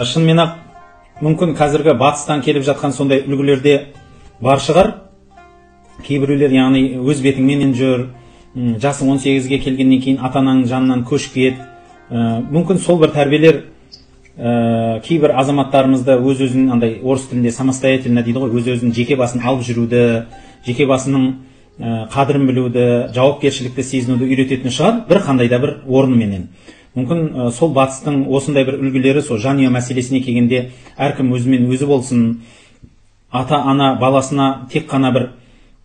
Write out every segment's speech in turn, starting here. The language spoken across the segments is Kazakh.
Шынымен ақ, мүмкін, қазіргі батыстан келіп жатқан сондай үлгілерде бар шығар. Кейбіреулер, яғни, өз бетіңменен жүр, жасың 18-ге келгеннен кейін ата ананың жанынан көшіп кет. Мүмкін, сол бір тәрбиелер кейбір азаматтарымызды өз өзін андай, орыс тілінде самостоятельно дейді ғой, өз өзін, жеке басын алып жүруді, жеке басының қадірін білуді, жауапкершілікті сезінуді үйрететін шығар бір қандай да бір орынменен. Мүмкін, сол батыстың осындай бір үлгілері сол жанұя мәселесіне келгенде әркім өзімен өзі болсын, ата ана баласына тек қана бір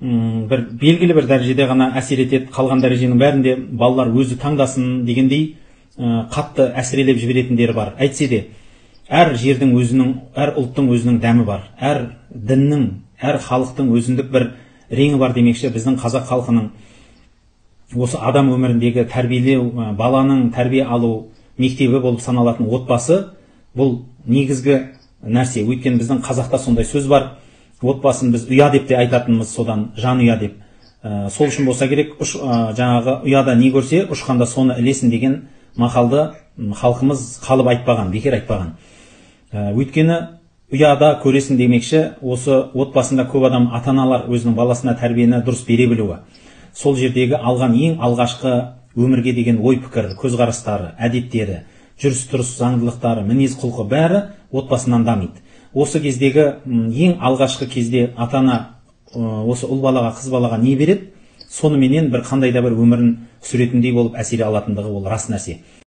белгілі бір дәрежеде ғана әсер етеді, қалған дәреженің бәрінде балалар өзі таңдасын дегендей, қатты әсірелеп жіберетіндері бар. Әйтсе де, әр жердің өзінің, әр ұлттың өзінің дәмі бар, әр діннің, әр халықтың өзіндік бір реңі бар демекші, біздің қазақ халқының осы адам өміріндегі тәрбиелеу, баланың тәрбие алу мектебі болып саналатын отбасы, бұл негізгі нәрсе. Өйткені біздің қазақта сондай сөз бар, отбасын біз ұя деп те айтатынбыз, содан жанұя деп. Сол үшін болса керек, жаңағы ұяда не көрсе, ұшқанда соны ілесін деген мақалды халқымыз қалып айтпаған, бекер айтпаған. Өйткені ұяда көресің демекші, осы отбасында көп адам, ата аналар өзінің баласына тәрбиені дұрыс бере білуі, сол жердегі алған ең алғашқы өмірге деген ой пікір, көзқарастары, әдеттері, жүріс тұрыс заңдылықтары, мінез құлқы, бәрі отбасынан дамиды. Осы кездегі ең алғашқы кезде ата ана осы ұл балаға, қыз балаға не береді, соныменен бір қандай да бір өмірін сүретіндей болып әсер алатындығы, ол рас нәрсе.